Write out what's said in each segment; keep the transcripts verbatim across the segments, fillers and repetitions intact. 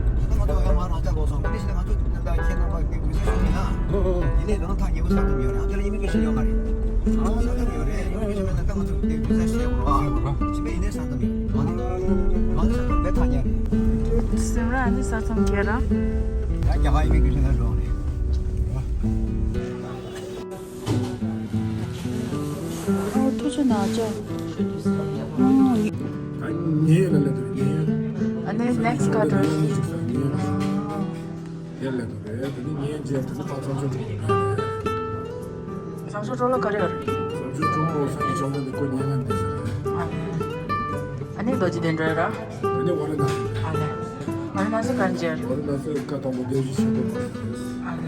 ད་ང་ཚོ་ཡང་མ་རང་ཅག་གོ་སོང་། དེ་བཞིན་ང་ཚོ་ད་ཁྱེད་རྣམ་པ་གི་བི་ས་ཞུ་མིན་ན། ཨོ་ཨོ་ཨོ། ཡིན་ནའི་ང་ཐག་ཉེ་པོ་ས་ཐོབ་ཡོད་རེད། ཨ་ཅག་ལ་ཨི་མི་གི་ཤི་ཡོད་མ་རེད། ཨ་ས་ཐོབ་ཡོད་རེད། ཡོད་ཡོད་ཤི་མིན་ན་ད་ང་ཚོ་གི་བི་ས་ཞུ་ཡོད་རེད། ཨ་ཅི་མེད་ཡིན་ནའི་ས་ཐོབ་ཡོད་རེད། ང་ནི་ང་ནི་ས་ཐོབ་བས་ཐག་ཉེ་རེད། སེམས་ར་ནི་ས་ཐོབ་རྒྱལ་ར། ཡང་རྒྱ་གར་ཨི་མི་གི་ཤི་ན་འགྲོ་རེད། ཨོ་ཐུགས་རྗེ་གནང་ཅོ། ཨོ། ཉེ་ལ་ལ་དུ་ཉེ། ཨ་ནི་next quarter། ཉེ་ལ་དུ་རེད། དེ་ནི་ཉེ་རྗེས་དུ་ད་ཚང་ཚོ་དུ་རེད། ཚང་ཚོ་ཀྲོ་ལ་ག་རེ་ཡོད་རེད། ཚང་ཚོ་ཀྲོ་ལ་སང་ཉིན་ཅོ་ལ་འདི་ཀོ་ཉེ་ལ་འདི་ཟེར། ཨ་ནི་རྡོ་རྗེ་གདན་འགྲོ་ཡ་ར། ཨ་ནི་ཝ་ར་ཎ་སི། ཨ་ནི་ཝ་ར་ཎ་སི་ག་འཇལ། ཝ་ར་ཎ་སི་ཀ་དང་པོ་བདེ་བཞི་ཆེན་པོ་པ། ཨ་ནི།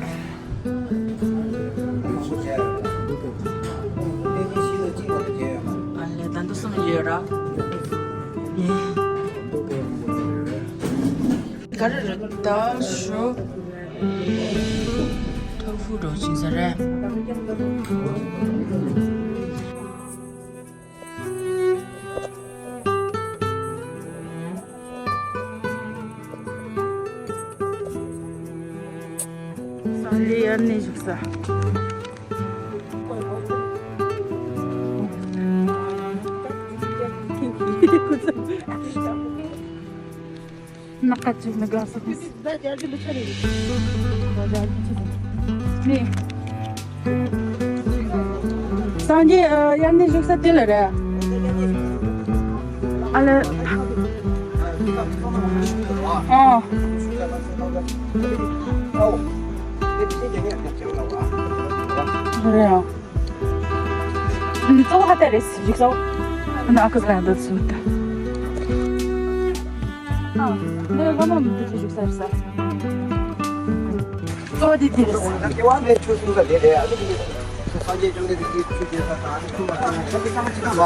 ཨ་ལས་ད་འདུག་སེ་ཡོད་ར། ག་རེ་རེད་ད་ཞོ། ཐོ་ཧྥུ་འགྲོ་ཕྱིན་ས་རེད། སང་ཉིན་དབྱར་གནས་བཞུགས་ས། སྣ་ཁ་ཅིག་ནི་དགའ་སོང་། ནི། སངས་རྒྱས་ཨ་དབྱར་གནས་བཞུགས་ས་དེ་ལ་རེད། ཨ་ལེ། ཨ། རེད་ཨ། འདི་གཙོ་བོ་ཧ་ཏ་རེད་ཟེར་ཞིག་སོ། ཨ་ན་ཨ་ཁུ་ཟ་ཡང་འདི་ཚུལ་ཏེ། ཨ། འདི་བླ་མ་མི་འདུག་ཅེས་བཞུགས་ས་རེད་ས། གཙོ་བོ་འདི་འདི་རེད་ས། སྐྱེ་བ་མེད་ཆོས་གསུངས་ས་དེ་རེད། ཨ་ནི་འདི་སངས་རྒྱས་བཅོམ་ལྡན་འདས་ཀྱི་ཆོས་རྒྱལ་ས་དང་ཨ་ནི་ཆུ་མ་དང་ཨ་ནི་ཚང་མ་ཅི་གང་བ།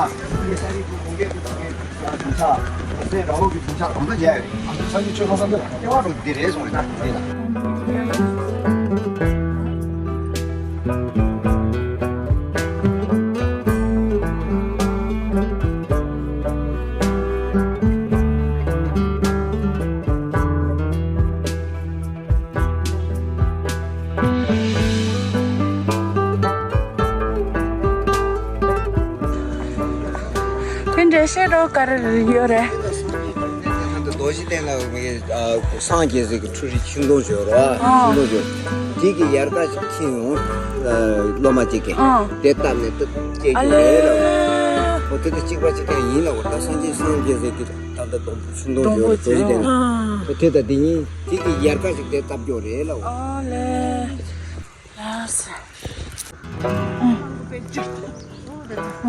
ཡེ་ས་རི་བོ་ཀོང་ཀེ་ཏུ་དང་ངེ་ཡ་དུང་ཆ། སེ་ར་ལོ་གི་དུང་ཆ་གང་ཚ་རྒྱ་ཡ་རེད། ཨ་ནི་སངས་རྒྱས་ཆོས་གསུངས་ས་འདི་ལ་སྐྱེ་བ་འགྲོ་འདི་རེད་གསུངས་རེད་ད་དེ་ལ། དེ་འདྲའི་བཤད་རོགས་ག་རེ་ཡོད་རེད། རྡོ་རྗེ་གདན་ལ་སངས་རྒྱས་ཟེར་གྱི་འཁྲུལ་རིག་ཤིང་སྡོང་ཞོ་རོ། ཨ། ཤིང་སྡོང་ཞོ། དེ་གི་ཡལ་ག་ཞིག་ཁྱེར་ཡོང་། སློབ་མ་གཅིག་གིས། ཨ། དེ་བཏབ་ནས་ཏུ་སྐྱེ་ཨ་རྒྱུ་རེད་ལ། ལེ། འོ་དེ་དང་གཅིག་པ་གཅིག་རྐྱང་ཡིན་ལ། འོ་ད་སངས་རྒྱས་སངས་རྒྱས་ཟེར་གྱི་ད་ལྟ་སྡོང་པོ་ཤིང་སྡོང་ཞོ་རྡོ་རྗེ་གདན་ལ། ཨ། འོ་དེ་དང་དེ་གཉིས་དེ་གི་ཡལ་ག་ཞིག་དེ་བཏབ་རྒྱུ་རེད་ལ། ཨ་ལེ། ལགས་སོ། ཨ། ཨ།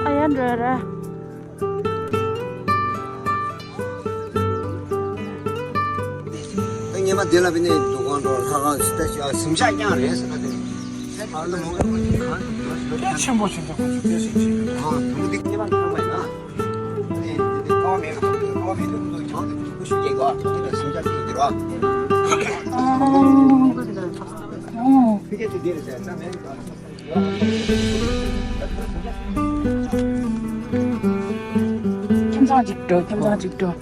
ཨ་ཡ་འགྲོ་ར། ངས་མ་དེ་ལ་བི་ནས་འདུ་ཁང་འགྲོ་ལྷ་ཁང་ཞིག་ལྟ་ཞིག་ཨ་གཟིམ་ཤག་རྐྱང་རེད་ཟེར་ན་དེ། ཨ་ལ་མོ་ག་ཆེན་པོ་ཆེན་པོ་ཁོ་ཚོ་དེ་ཞིག་ཆེ། ཨ་དུ་དེ་ངས་མ་ཁང་བ་ཡིན་ན། དེ་དེ་ཀ་བ་མེད་ཀ་ཀ་བ་མེད་དུ་ཀྱང་དེ་ཀུ་ཤུ་རྒྱལ་ག་དེ་ལ་གཟིམ་ཤག་དེ་འགྱུར་བ། ཨ་ཨ་ཨ་ཨ། ཕི་ཀེ་དེ་དེ་རེད་ཟེར་ན་མེད། ཁྱིམ་ཚང་གཅིག་འགྲོ། ཁྱིམ་ཚང་གཅིག་འགྲོ།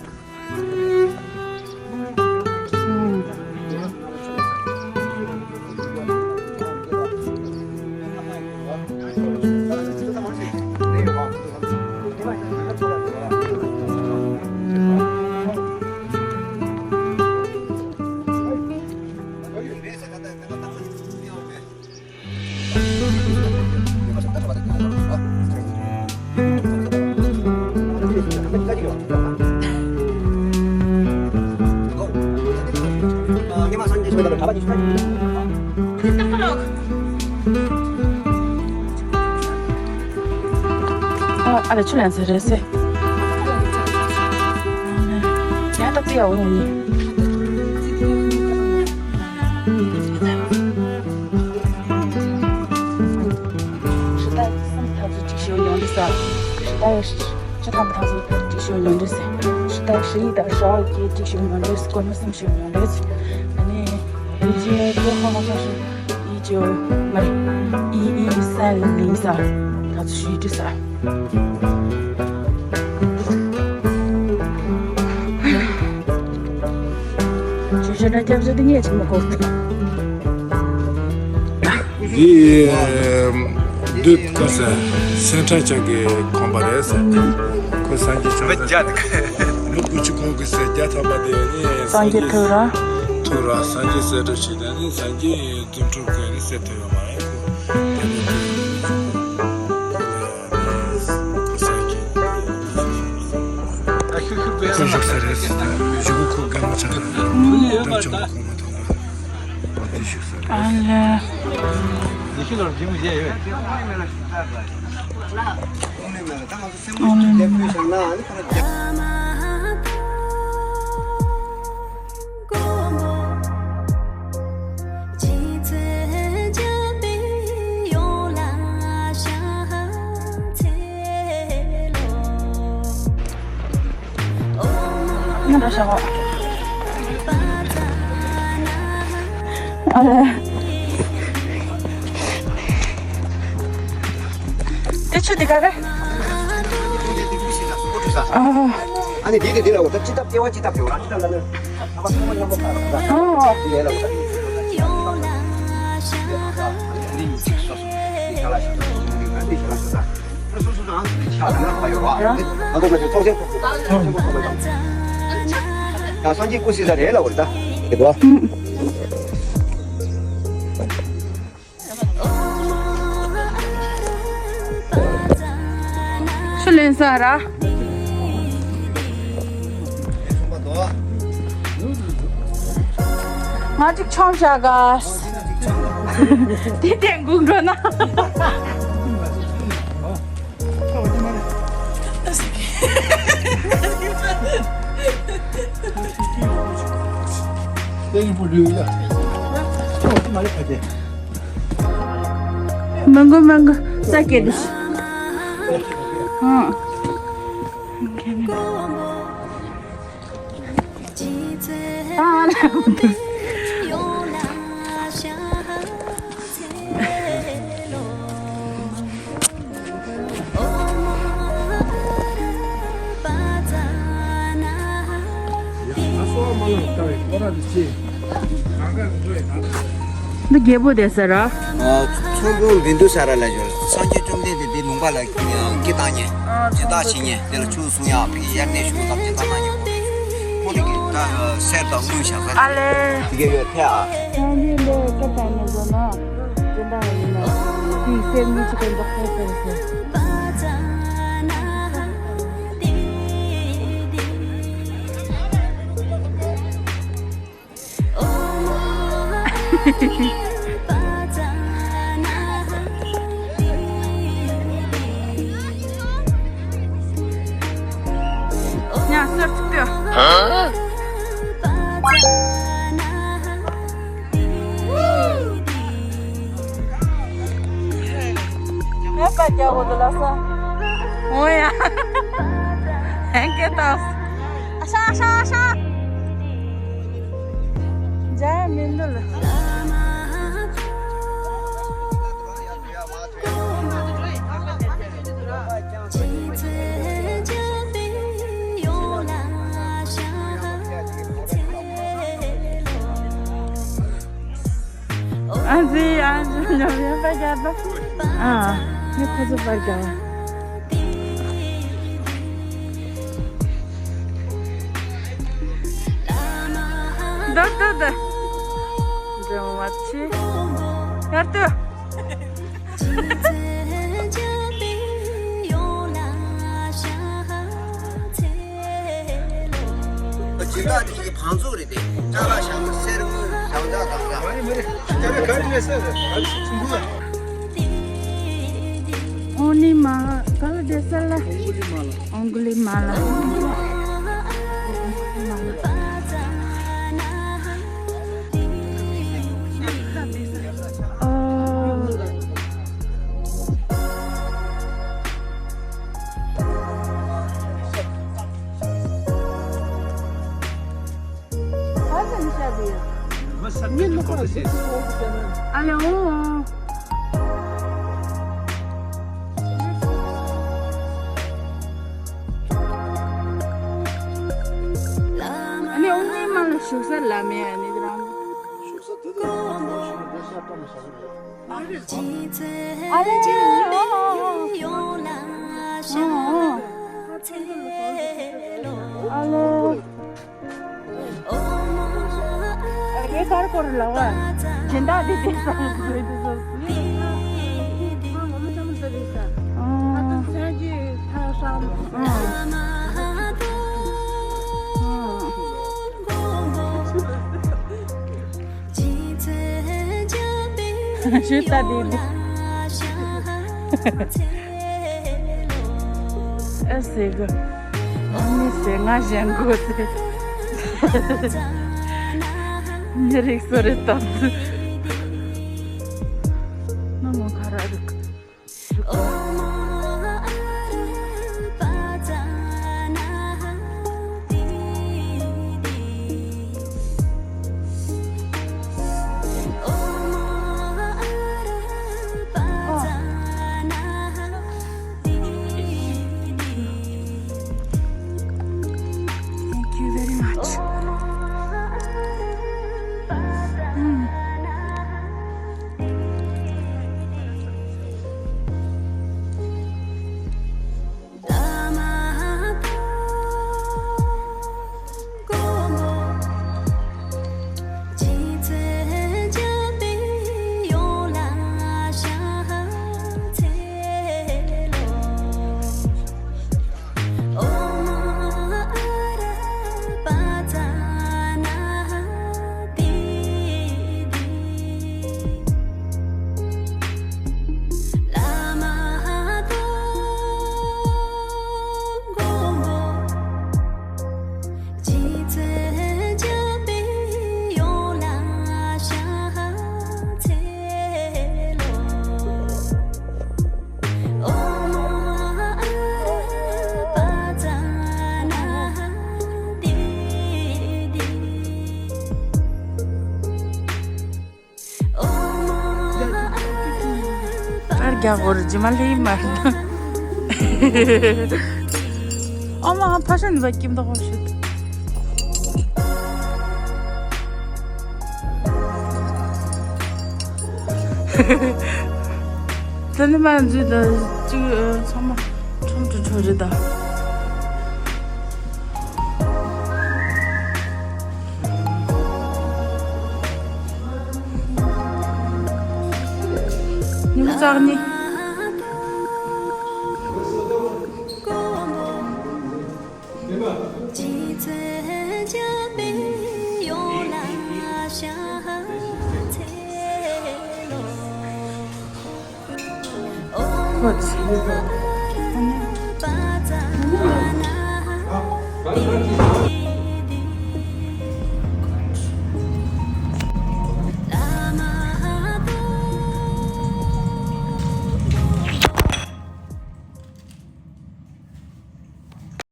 ཨ་ཨ་ལས་ཆུ་ལེན་ས་རེད་ཟེར། ཡང་ཏག་ཏག་ཡག་པོ་ཡིན། ཧྲི་ཏའི་སེམས་ཐག་ཚོད་ཅིག་ཞུ་ཡོང་དུས་ས། ཧྲི་ཏའི་ཅི་ཐམ་ཐག་ཚོད་ཅིག་ཞུ་ཡོང་དུས་ས། ཧྲི་ཏའི་ཧྲི་ཡི་དང་ཧྲ་ཡི་ཅིག་ཞུ་ཡོང་དུས་ས། ཀོ་ནོ་སེམས་ཞུ་ཡོང་དུས་ས། ཨ་ནི་ཡི་ཅི་ཀོ་ཧོ་ཧོ་ཧོ་ཧྲི་ཡི་ཅི་མ་རེད། ཡི་ཡི་སན་ལིང་ས། ཐག་ཚོད་ཞུ་དུས་ས། ཆུ་ཤ་ན་སྐྱབས་བཅོལ་དེ་ངས་ཅི་མ་གོ། འདི་འདུས་ཀ་ས་སེང་ཁྲ་ཅང་གི་ཁོམ་པ་རེད་ཟེར། ཁོ་སངས་རྒྱས་བྱང་ས་ལོ་དགུ་བཅུ་གོང་གི་སེ་བརྒྱ་ཐམ་པ་དེ་ནི་སངས་རྒྱས་ཐུགས་ར་ཐུགས་ར་སངས་རྒྱས་སྲས་དྲུག་བྱས་ནས་ནི་སངས་རྒྱས་དོན་གྲུབ་ཀྱི་ནི་སྲས་ཐུབ་ཡོད་མ་རེད། ཁོ་བཞུགས་ས་རེད་ཟེར་ཏེ་གཞུག་གུ་ཁོ་རྒན་མོ་ཆགས་རེད། འདོན་ཆུང་ཁོ་མ་ཐོག་པ་འདི་བཞུགས་ས་རེད། ཨ་ལ། ཨོམ། ང་འགྲོ་ཤོག་ཨ་རེ། དེ་ཆུ་དེ་ག་རེ། ཨ། ཨ་ནི་འདི་དེ་འདི་ལ་འོ་ད་ཅི་ཐབས་ལྟེ་བ་ཅི་ཐབས་ཡོད་ར་ཅི་ཐབས་ལ་ནི། ཨ། འདི་ཡན་ལ་འོ་ད། འདི་ཡན་ལ་འོ་ད། འདི་ཡན་ལ་འོ་ད། འདི་ཡན་ལ་འོ་ད། ཡང་སངས་རྒྱས་སྐུ་གཟིགས་ས་རེད་ལ་འོ་ད། ཆུ་ལེན་ས་ར། ང་གཅིག་མཆོང་བྱ་དགའ། དེ་དེ་འགུག་འགྲོ་ན། མང་གོ་མང་གོ་ས་སྐྱེ་འདུག་ཨང་། ཨ་ལ། འདི་རྒྱལ་པོ་དེ་ཟེར་ར། ཚོང་དཔོན་བིན་དུ་ས་ར་ལ་ཡོད། སངས་རྒྱས་བཅོམ་ལྡན་འདས་འདི་ལུང་པ་ལ་སྐྱེ་བཏང་ཉེ། སྦྱིན་བདག་བྱེད་ཉེ། དེ་ལ་ཆུ་བཟུང་ཡག་ཕི་ཡར་གནས་ཤུགས་དང་སྦྱིན་བདག་གནང་ཉེ། ཁོ་ལ་གི་ད་གསེར་དང་དངུལ་བཞག་ས་ཨ་ལེ། དེ་ག་ཡོད་ཐལ་ཨ། སངས་རྒྱས་འདི་སྐབས་དང་ནས་བཟོ་ན་སྦྱིན་བདག་ཡིན་ན་དེའི་གསེར་དངུལ་ཅིག་གི་འདོགས་ས་ཟེར་ཟེར། ཡང་སར་ཚུགས་ཏེ། ངས་པ་རྒྱག་གོ་འདུག་ལགས་སོ། འོ་ཡ། ཧན་སྐད་བཏང་། ཨ་ཤ་ཨ་ཤ་ཨ་ཤ། འཇའ་མི་འདུག་ལ། ཨ་ཙི་ཨ་ཙི་ཉམས་ཡོད་པ་རྒྱབ་པ། ཨ། ངས་ཁོ་ཚོ་པར་རྒྱབ་པ། ད་ད་ད། འདྲེ་མོ་མ་ཆེ། ཡར་ལྟོས། ད་དེ་གི་བང་མཛོད་རེད་དེ། ཅ་ལག་བཞག་ས་གསེར་དངུལ་བཞག་ས་དང་ས། མ་རེད་མ་རེད། ཅ་ལག་ག་རེ་རེད་ཟེར་རེད། ཨ་ལེ་ཆུང་ཆུང་ལ། ཨོ་ནི་མ་ག་ལ་བསྡད་ས་ལ། ཨོང་གུ་ལི་མ་ལ། ཨོང་གུ་ལི་མ་ལ། ཨོ། ཨ་ལེ་ཨོ། ཨ་ནི་ཨོ་ནི་མ་ལ་བཞུགས་ས་ལ་མེད། ཨ་ནི་རང་བཞུགས་ས་དེ་དང་ཨ་ལེ་ཨོ་ཨོ་ཨོ། ཨ་ལེ། རེ་གར་སྐོར་ལ་བ། སྦྱིན་བདག་དེ་དེ་ས་རེད་དེ་ས། ཞུ་ད་དེ་དེ། ཨེ་ཟེར་གི། ཨ་ནི་ཟེར་ང་གཞན་གོ་ཟེར། མི་རིགས་སུ་རེད་དམ། ན་མོ་ཁ་ར་རིག Thank you very much. Mm. ཨར་རྒྱག་གོ་རུ་ཇི་མ་ལི་མར་ན། ཨ་མ་ཕ་ཤ་ནི་བ་ཀིམ་ད་ཧོ་ཤུ། ད་ནི་མ་འཛུལ་ད་ཅིག་ཚང་མ་ཁྲོམ་ཁྲོ་ཁྲོ་རེད་ད། ཉིན་མོ་རྩ་ནི།